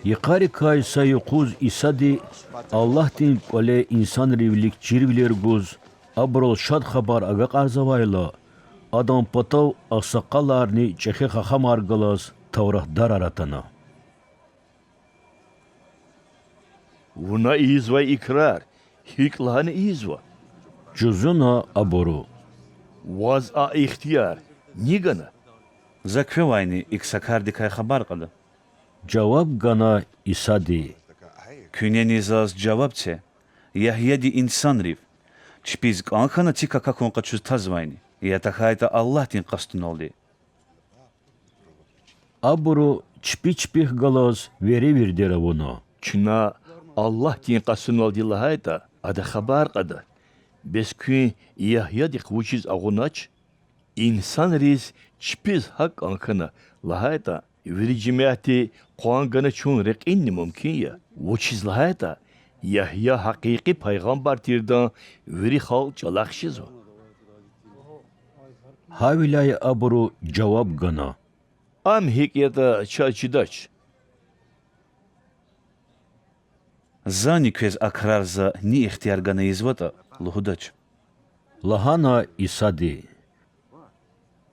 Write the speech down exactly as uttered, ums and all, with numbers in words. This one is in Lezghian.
Йикъарикай са юкъуз Исади Аллагьдин КӀвале инсанрин вилик чирвилер гуз, абурал Шад Хабар агакьарзавайла, Адан патав агъсакъаларни чӀехи хахамар галаз тавратдарар атана. Вуна ийизвай и крар гьикӀ лагьана ийизва? жузуна абуру. Ваз а ихтияр ни гана? За квевайни икӀ са кардикай хабар кьада,– жаваб гана Исади. Куьнени заз жаваб це: Ягьяди инсанрив: чпиз кӀан хьана ци какахьун къачуз тазвайни, я тахьайтӀа Аллагьдин къастуналди? Абуру чпи чпихъ галаз веревирдер авуна: Чна Аллагьдин къастуналди лагьайтӀа, Ада хабар кьада. Бес куьн Ягьядихъ вучиз агъунач? Инсанриз чпиз гьакӀ кӀан хьана лагьайтӀа, вири жемятди къван гана чун рекьинни мумкин я, вучиз лагьайтӀа Ягья гьакъикъи пайгъамбар тирдан вири халкь чӀалахъ жезва. Гьавиляй абуру жаваб гана: Ам гьикӀ ятӀа чаз чидач. Зани квез а крар За ни ихтияр гана ийизватӀа лугьудач,– лагьана Исади.